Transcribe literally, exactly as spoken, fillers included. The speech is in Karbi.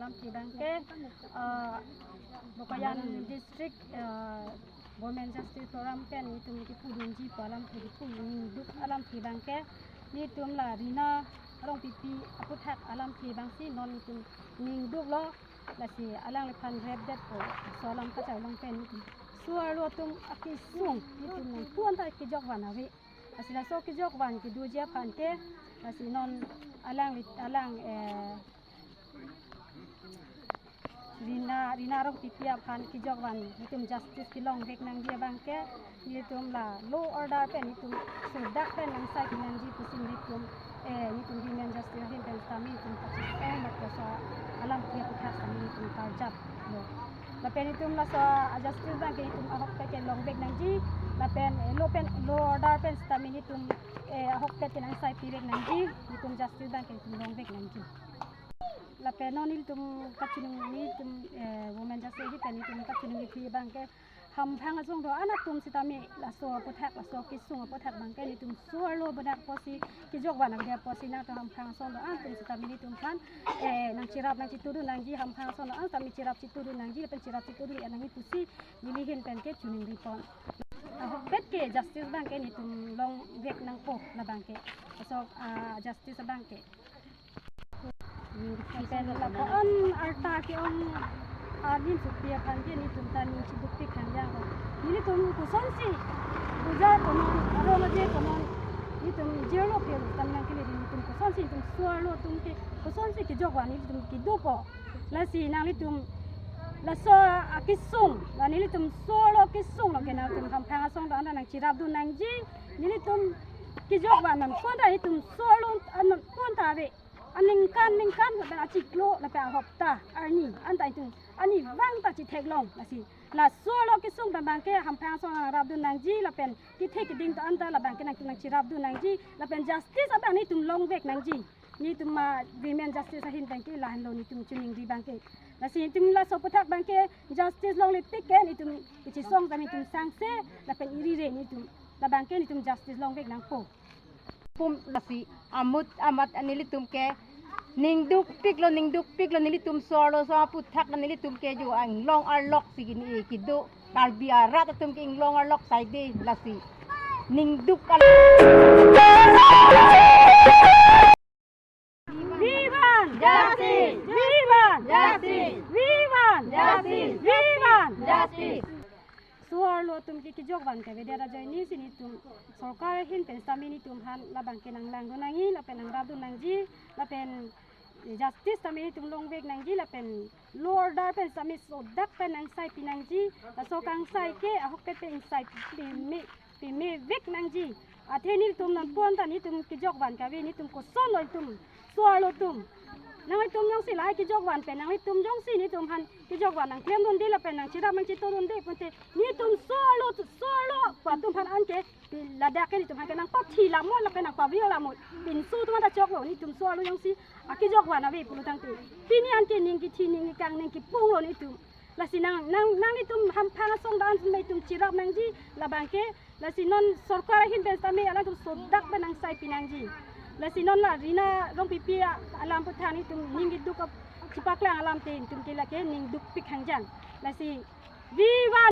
Alamthe abangke, ah, Bokajan District, ah, Women Justice Forum pen itum kipudunji pu alamthe, kipu ningduk alamthe abangke, nelitum la Rina Rongpipi aputhak alamthe abangsi non itum ningduklo, lasi alangliphan repdetpo, laso alam kacharlong pen itum so-arlo atum akesung itum nangpu-an ta kejokvan ave. Lasi laso kejokvan kedoji aphan ke, lasi non alangli, alang, eh, Rina, Rina Rongpipi aphan kejokvan itum justice kelongvek nangji abangke, itum la law order pen itum sodak pen nangsai pinangji pusi itum, eh, itum Women Justice ahin pen sitame itum pachis eh mat laso alamthe aputhak sitame itum karjaplo. Lapen itum laso a-justice abangke itum ahokpet ke longvek nangji, lapen, eh, law pen, law order pen sitame itum, eh, ahokpet ke nangsai pivek nangji, itum justice abangke itum longvek nangji. Lapen non itum kachiningri, itum, eh, Women Justice ahin pen itum kachiningri abangke, hamphang asong do-an atum sitame laso aputhak, laso kesung aputhak abangke itum so-arlo benak pusi kejokvan avedet pusi nangtum hamphang asong do-an atum sitame itum aphan, eh, nangcherap nangchitudun nangji, hamphang asong do-an sitame cherap chitudun nangji, lapen cherap chitudun nangji pusi neli ahin pen ke chiningripon. Ahokpet ke justice abangke itum longvek nangpo labangke. Laso, ah, justice abangke. Lapen lapuan arta ke-ong adim supi aphan ke itum ta ning chidukpik hanjang. Nelitum kosonsi puja konon, arong aje konon, itum jirlo ke tam nangkele, itum kosonsi itum so-arlo atum ke kosonsi kejokvan itum kedopo. Lasi nanglitum laso akesung, la nelitum so-arlo kesung lo ke nangtum hamphang asong do-an ta nangcherapdun nangji, nelitum kejokvan nangpon ta itum so-arlo an nangpon ta ave. Aningkan ningkan lapen achiklo lapen ahopta arni anta itum arnivang ta chitheklong, lasi la so-arlo kesung abangke hamphang asong nangrapdun nangji, lapen kethek keding ta anta labangke nangtum nangcherapdun nangji, lapen justice abang itum longvek nangji. Itum ma Women Justice ahin abangke lahenlo itum chiningri abangke. Lasi itum laso aputhak abangke justice longle tik ke itum kachisong sitame itum sangse, lapen irire itum labangke itum justice longvek nangpo. Pum lasi amut amat nelitum ke ningdukpiklo, ningdukpiklo, nelitum so-arlo so aputhak nelitum ke jo inglong arlok si kini kedo, Karbi arat atum ke inglong arlok saide, lasi ningduk al- Vivan! Justice! Vivan! Justice! Vivan! Justice! Vivan! Justice! So-arlo atum ke kejokvan ke avedet ajoine si itum sorkar ahin pen sitame itum aphan labangke nanglangdun nangji, lapen nangrapdun nangji, lapen justice sitame itum longvek nangji, lapen law order pen sitame sodak pen nangsai pinangji, laso kangsai ke ahokpet pen ingsai pime, pimevek nangji. Athe nelitum nangpon ta itum kejokvan kave, itum kosonlo itum so-arlo atum. Nanglitum jongsi lahai kejokvan pen nanglitum jongsi itum aphan kejokvan nangklemdunde lapen nangcherap nangchitudunde pulote itum so-arlo, so-arlo pu atum aphan anke pi ladak ke itum aphan ke nangpathi lamot lapen nangpavir lamot. Pinso atum ta choklo, itum so-arlo jongsi akejokvan ave pulo tangte, pini anke ning kithi ning kang ning kipunglo itum. Lasi nang, nang, nanglitum hamphang asong do-an sitame itum cherap nangji labangke, lasi non sorkar ahin pen sitame alangtum sodak pen nangsai pinangji. Lasi non la Rina Rongpipi a-, alam aputhak itum ning keduk ap-, chipaklang alamthe itum ke lake ningdukpik hanjang. Lasi Viva